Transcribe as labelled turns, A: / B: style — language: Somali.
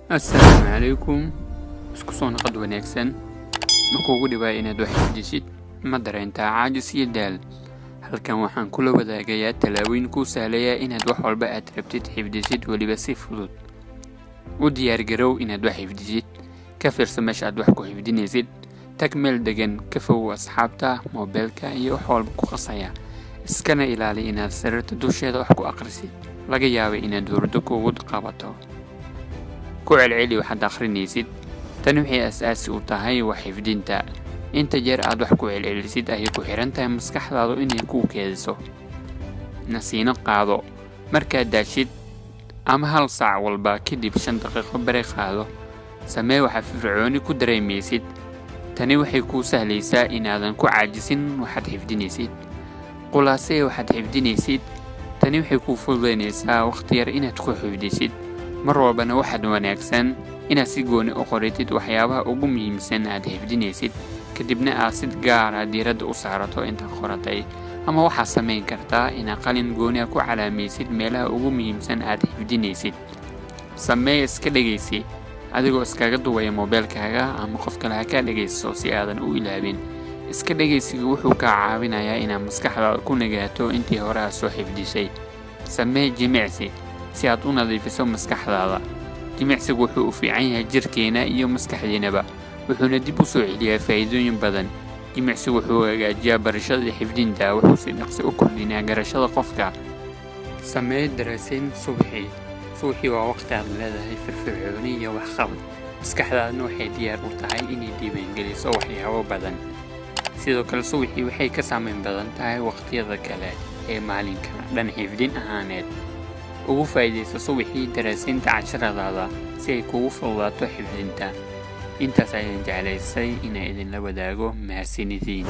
A: Assalaamu calaykum. Isku soo noqod wanaagsan. Ma kuugu dhibaa inaad wax xifdisid? Ma dareentaa caajis iyo daal? Halkan waxaan kula wadaagayaa tallaabooyin kuu sahlaya inaad wax walba aad rabtid xifdisid, weliba si fudud. U diyaargarow inaad wax xifdisid. Ka fiirso meesha aad wax ku xifdinaysid. Tag meel degan, ka fogow asxaabta, moobilka iyo wax walba ku qasaya. Iskana ilaali inaad sariirta dusheeda wax ku akhrisid. Laga yaabo inaad hurdo kugu qabato. Ku celceli waxaad akhrinaysid. Tani waxay aasaasi u tahay wax xifdinta. Inta jeer aad wax ku celcelisid ayay ku xiran tahay maskaxdaadu inay kuu keydiso. Nasiino qaado. Markaad daashid ama hal saac walba kadib 5 daqiiqo break qaado. Samee waxa firfircooni ku dareemaysid. Tani waxay kuu sahlaysaa inaadan ku caajisin waxaad xifdinaysid. Khulaasee waxaad xifdinaysid. Tani waxay kuu fududaynaysaa waqti yar inaad ku xifdisid. Mar walbana waxaad wanaagsan inaad si gooni u qoratid waxyaabaha ugu muhiimsan aad xifdinaysid, kadibna aad si gaar ah diiradda u saarato inta qoratay. Ama waxaad samayn kartaa inaad qalin gooni ah ku calaamaysid meelaha ugu muhiimsan aad xifdinaysid. Samee iska dhegaysi adigoo iskaga duubaya moobilkaaga ama qof kale ha kaa dhegaysto si aadan u ilaabin. Iska dhegaysigu wuxuu kaa caawinayaa inaad maskaxdaada ku nagaato intii hore aad soo xifdisay. Samee jimicsi si aad u nadiifiso maskaxdaada. Jimicsigu wuxuu u fiican yahay jirkeena iyo maskaxdeenaba, wuxuuna dib u soo celiyaa faa'iidooyin badan. Jimicsigu wuxuu hagaajiyaa barashada iyo xifdinta, wuxuu si dhaqso u kordhinayaa garashada qofka. Samee daraasayn subaxii. Subaxii waa waqti aad leedahay firfircooni iyo waxqabad. Maskaxdaaduna waxay diyaar u tahay inay diiwaangeliso waxyaabo badan. Sidoo kale, subaxii waxay ka saameyn badan tahay waqtiyada kale ee maalinka dhan xifdin ahaaneed. Ugu faa'iidayso subaxii daraasaynta casharadaada si ay kugu fududaato xifdinta. Intaas ayaan jeclaystay inaan idinla wadaago. Mahadsanidin.